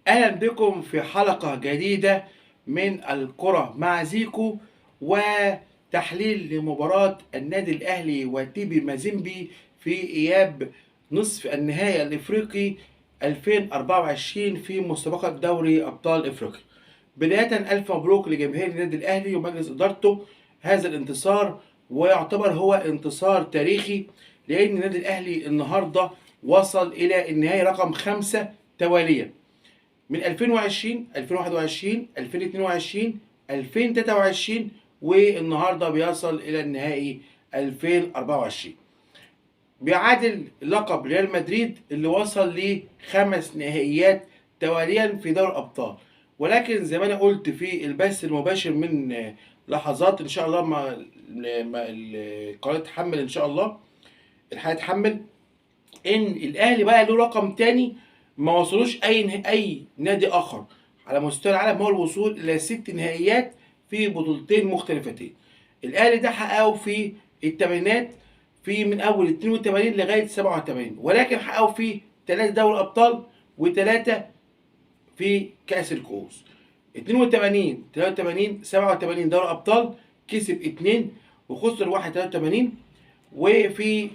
اهلا بكم في حلقة جديدة من الكرة مع زيكو، وتحليل لمباراة النادي الاهلي وتيبي مازيمبي في اياب نصف النهائي الافريقي 2024 في مسابقة دوري ابطال افريقيا. بداية الف مبروك لجماهير النادي الاهلي ومجلس ادارته هذا الانتصار، ويعتبر هو انتصار تاريخي لان النادي الاهلي النهارده وصل الى النهائي رقم 5 تواليا من 2020 2021 2022 2023، والنهارده بيصل الى النهائي 2024. بيعادل لقب ريال مدريد اللي وصل لخمس نهائيات تواليا في دوري الابطال. ولكن زي ما انا قلت في البث المباشر من لحظات، ان شاء الله ما القناة تحمل، ان شاء الله الحلقة تحمل، ان الاهلي بقى له رقم تاني ما وصلوش اي نادي اخر على مستوى العالم، هو الوصول الى 6 نهائيات في بطولتين مختلفتين. الاهلي ده حققه في الثمانينات، في من اول 82 لغاية 87، ولكن حققه في 3 دوري ابطال و3 في كاس الكؤوس. 82 83 87 دوري ابطال كسب 2 وخسر 1 83، وفي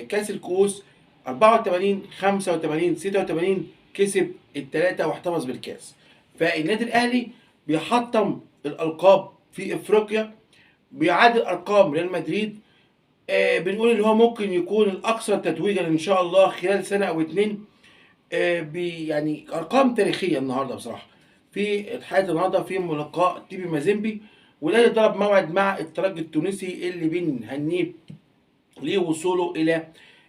كاس الكؤوس 84 85 86 كسب الثلاثة واحتفظ بالكاس. فالنادي الاهلي بيحطم الالقاب في افريقيا، بيعادل ارقام ريال مدريد. بنقول ان هو ممكن يكون الاكثر تتويجا ان شاء الله خلال سنة او 2. يعني ارقام تاريخية النهارده بصراحة في حلقة النهارده في لقاء تيبي مازيمبي، والاهلي ضرب موعد مع الترجي التونسي اللي بنهنيه لوصوله الى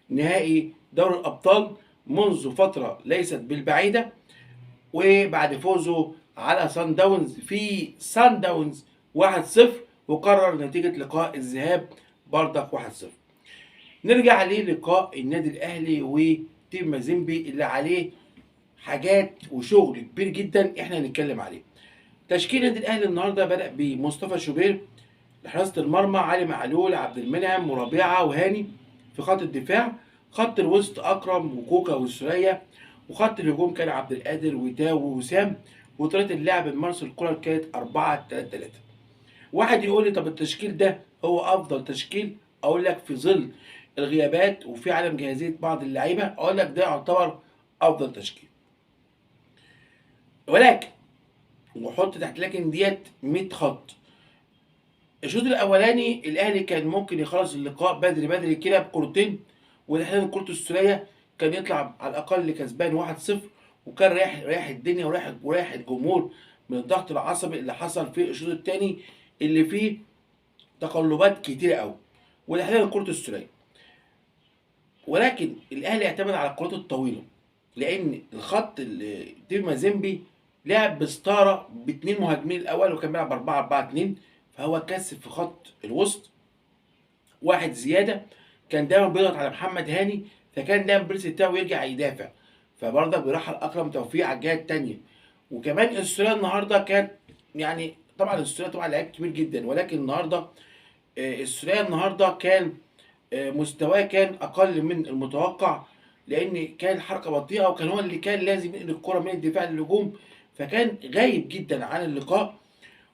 نهائي دوري الابطال منذ فترة ليست بالبعيده، وبعد فوزه على سان داونز في سان داونز 1-0، وقرر نتيجة لقاء الذهاب بردك 1-0. نرجع للقاء النادي الاهلي وتيم مازيمبي اللي عليه حاجات وشغل كبير جدا احنا هنتكلم عليه. تشكيل النادي الاهلي النهارده بدأ بمصطفى شوبير لحراسه المرمى، علي معلول، عبد المنعم وربيعة وهاني في خط الدفاع، خط الوسط اكرم وكوكا والسوليه، وخط الهجوم كان عبد القادر وتاو ووسام، وطريقه اللعب مارسيل كولر كانت 4-3-3. واحد يقول لي طب التشكيل ده هو افضل تشكيل؟ اقول لك في ظل الغيابات وفي عدم جاهزية بعض اللعيبة اقول لك ده يعتبر افضل تشكيل، ولكن وحط تحت لكن ديت 100 خط. الشوط الاولاني الاهلي كان ممكن يخلص اللقاء بدري بدري كده بكورتين، وتحديدا كرة السولية كان يطلع على الاقل كسبان 1-0، وكان رايح الدنيا ورايح الجمهور من الضغط العصبي اللي حصل في الشوط الثاني اللي فيه تقلبات كتيرة قوي، وتحديدا كرة السولية. ولكن الاهلي اعتمد على الكرات الطويلة، لان الخط اللي تيم مازيمبي لعب بستاره باثنين مهاجمين الاول، وكان بيلعب 4-4-2، فهو كثف في خط الوسط واحد زيادة، كان دايما بيضغط على محمد هاني، فكان دايما بيرسي تاو يرجع يدافع، فبرضك بيرحل اكرم توفيق على الجهة الثانية. وكمان السوليه النهارده كانت يعني طبعا السوليه طبعا لعيب كبير جدا، ولكن النهارده السوليه النهارده كان مستواه كان اقل من المتوقع، لان كان الحركة بطيئه، وكان هو اللي كان لازم ينقل الكره من الدفاع للهجوم، فكان غايب جدا عن اللقاء.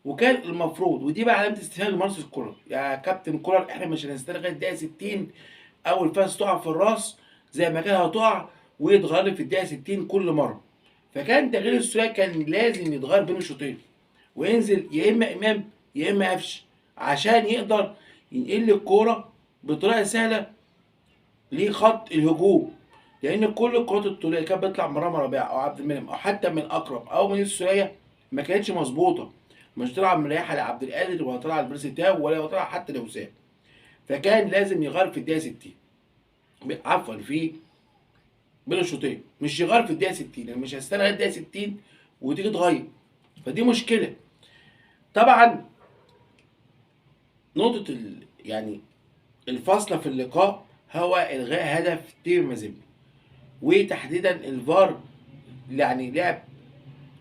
وكان المفروض، ودي بقى علامة استفهام لمارسيل كولر، يا كابتن كولر احنا مش هنستنى لغاية الدقيقة 60 اول فاس تقع في الراس زي ما كان هتقع ويتغير في الدقيقة 60 كل مرة. فكان تغيير السوليه كان لازم يتغير بين الشوطين، وينزل يا اما امام يا اما قفش عشان يقدر ينقل الكورة بطريقة سهلة لخط الهجوم، لان كل الكرات الطوليه اللي كانت بتطلع من رامي ربيعة او عبد المنعم او حتى من اكرم او من السوليه ما كانتش مظبوطة، مش طالعه مريحه لعبد القادر ولا طالعه لبيرسي تاو ولا طالعه حتى لوسام. فكان لازم يغير في الدقيقة 60، عفوا في بين الشوطين، مش يغير في الدقيقة 60، يعني مش هستنى لغاية الدقيقة 60 وتيجي تغير، فدي مشكلة. طبعا نقطة يعني الفاصلة في اللقاء هو الغاء هدف تيم مازيمبي، وتحديدا الفار يعني لعب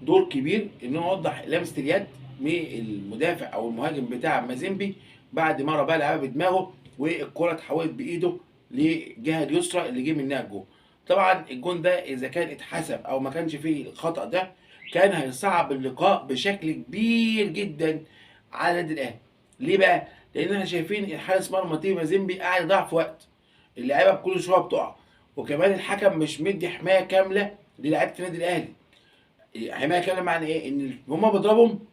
دور كبير ان هو وضح لمسه اليد من المدافع او المهاجم بتاع مازيمبي بعد ما رباه لعبها بدماغه، والكره اتحولت بايده للجهة اليسرى اللي جه منها الجون. طبعا الجون ده اذا كان اتحسب او ما كانش فيه الخطا ده كان هيصعب اللقاء بشكل كبير جدا على النادي الاهلي. ليه بقى؟ لان احنا شايفين الحارس مرمى تيبي مازيمبي قاعد يضيع في وقت، اللعيبة بكل شوية بتقع، وكمان الحكم مش مدي حماية كاملة للاعيبه النادي الاهلي. حماية كاملة معنى ايه؟ ان هما بيضربهم،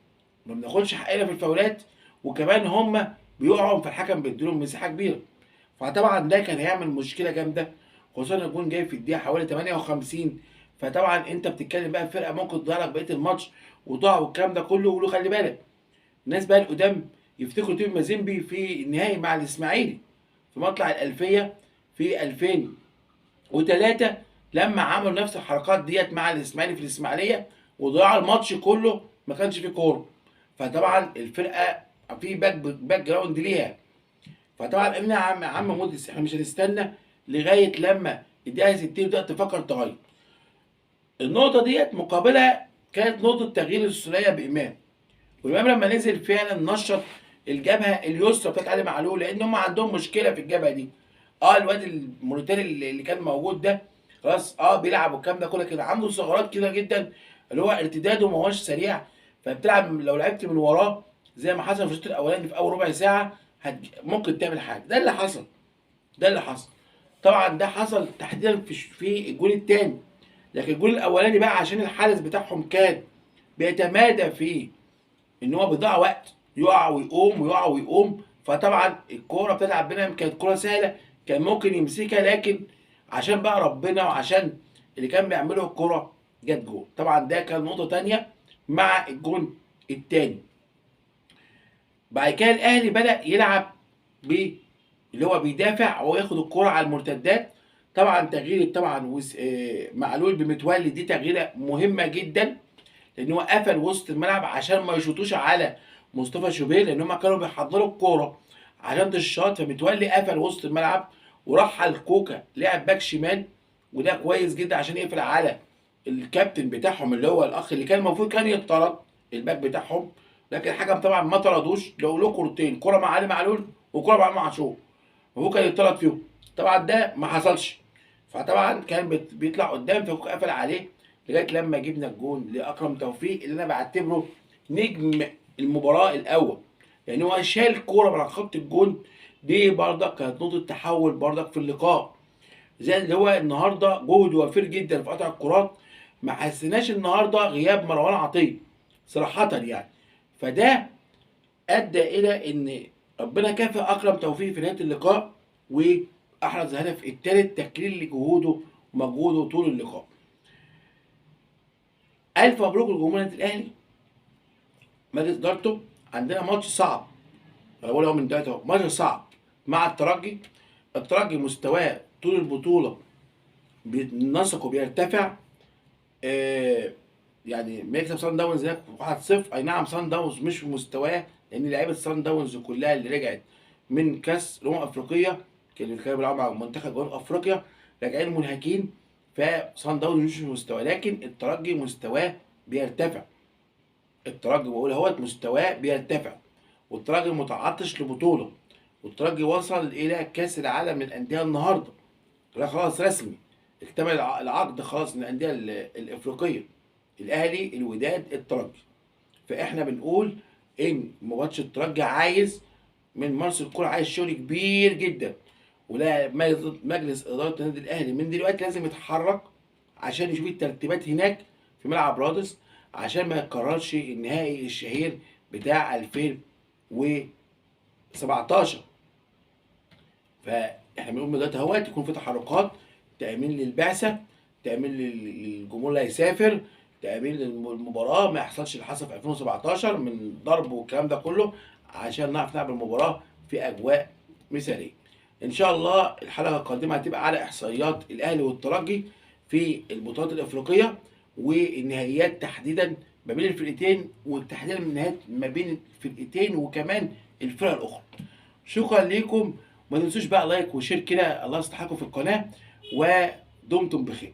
ما بناخدش حقنا في الفاولات، وكمان هما بيقعوا فالحكم بيديلهم مساحة كبيرة. فطبعا ده كان هيعمل مشكلة جامدة، خصوصا ان الجون جاي في الدقيقة حوالي 58. فطبعا انت بتتكلم بقى في فرقه ممكن تضيع لك بقية الماتش وتقع والكلام ده كله. ولو خلي بالك الناس بقى القدام يفتكروا تيبي مازيمبي في النهائي مع الاسماعيلي في مطلع الالفية في 2003 لما عملوا نفس الحركات ديت مع الاسماعيلي في الاسماعيلية وضيعوا الماتش كله، ما كانش فيه كورة. فطبعا الفرقة في background ليها. فطبعا قلنا يا عم موديست احنا مش هنستنى لغاية لما الدقيقة 60 تبدا تفكر تغير. النقطة ديت مقابلها كانت نقطة تغيير السوليه بامام، وامام لما نزل فعلا نشط الجبهة اليسرى بتاعت علي معلول، لان هم عندهم مشكلة في الجبهة دي. الواد الموريتاني اللي كان موجود ده خلاص بيلعب والكلام ده كله، كده عنده ثغرات كده جدا اللي هو ارتداده ما هوش سريع، فبتلعب لو لعبت من وراه زي ما حصل في الشوط الاولاني في اول ربع ساعة ممكن تعمل حاجة. ده اللي حصل، ده اللي حصل. طبعا ده حصل تحديدا في الجول الثاني، لكن الجول الاولاني بقى عشان الحارس بتاعهم كان بيتمادى في ان هو بيضيع وقت، يقع ويقوم ويقع ويقوم. فطبعا الكورة بتاعت عبد المنعم كانت كورة سهلة، كان ممكن يمسكها، لكن عشان بقى ربنا وعشان اللي كان بيعمله الكورة جت جول. طبعا ده كان نقطة ثانية مع الجون الثاني. بعد كده الاهلي بدا يلعب ب اللي هو بيدافع وياخد الكورة على المرتدات. طبعا تغيير طبعا معلول بمتولي دي تغييره مهمة جدا، لان هو قفل وسط الملعب عشان ما يشوطوش على مصطفى شوبير، لان هم كانوا بيحضروا الكورة عشان تشاط. فمتولي قفل وسط الملعب ورحل كوكا لعب باك شمال، وده كويس جدا عشان يقفل على الكابتن بتاعهم اللي هو الاخ اللي كان المفروض كان يطرد الباك بتاعهم، لكن الحكم طبعا ما طردوش، لو له كورتين، كورة مع علي معلول وكوره مع عاشور، وهو كان يطرد فيهم. طبعا ده ما حصلش، فطبعا كان بيطلع قدام، فكوكا قفل عليه لغاية لما جبنا الجون لاكرم توفيق اللي انا بعتبره نجم المباراة الاول، لان هو شال كورة من على خط الجون. دي برضك كانت نقطة تحول برضك في اللقاء، زي اللي هو النهارده جهد وفير جدا في قطع الكرات، ما حسيناش النهارده غياب مروان عطية صراحة يعني. فده ادى الى ان ربنا كافئ اكرم توفيق في نهاية اللقاء واحرز الهدف الثالث تكليل لجهوده ومجهوده طول اللقاء. الف مبروك لجمهور النادي الاهلي، مجلس ادارته. عندنا ماتش صعب، انا بقول اهو من دلوقتي اهو، ماتش صعب مع الترجي. الترجي مستواه طول البطولة بيتنسق وبيرتفع، يعني ما يكسب صن داونز هناك 1-0. اي نعم صن داونز مش في مستواه، لان لعيبة صن داونز كلها اللي رجعت من كاس الامم الافريقية اللي كانوا بيلعبوا مع منتخب جنوب افريقيا راجعين منهكين، فصن داونز مش في مستواه، لكن الترجي مستواه بيرتفع. الترجي بقول اهوت مستواه بيرتفع، والترجي متعطش لبطولة، والترجي وصل الى كاس العالم للاندية النهارده، لا خلاص رسمي اكتمل العقد خلاص من الاندية الافريقية، الاهلي الوداد الترجي. فاحنا بنقول ان ماتش الترجي عايز من مارسيل كولر، عايز شغل كبير جدا، ولا مجلس ادارة النادي الاهلي من دلوقتي لازم يتحرك عشان يشوف الترتيبات هناك في ملعب رادس، عشان ما يتكررش النهائي الشهير بتاع 2017. فاحنا بنقول من دلوقتي اهوت يكون في تحركات، تامين للبعثه، تامين للجمهور اللي هيسافر، تامين للمباراة، ما يحصلش اللي حصل في 2017 من ضرب والكلام ده كله، عشان نعرف نلعب المباراة في اجواء مثاليه. ان شاء الله الحلقة القادمة هتبقى على احصائيات الاهلي والترجي في البطولات الافريقية والنهائيات تحديدا ما بين الفرقتين، وتحديدا النهائيات ما بين الفرقتين وكمان الفرق الاخرى. شكرا ليكم، وما تنسوش بقى like و share كده، الله يصلحكم في القناة، ودمتم بخير.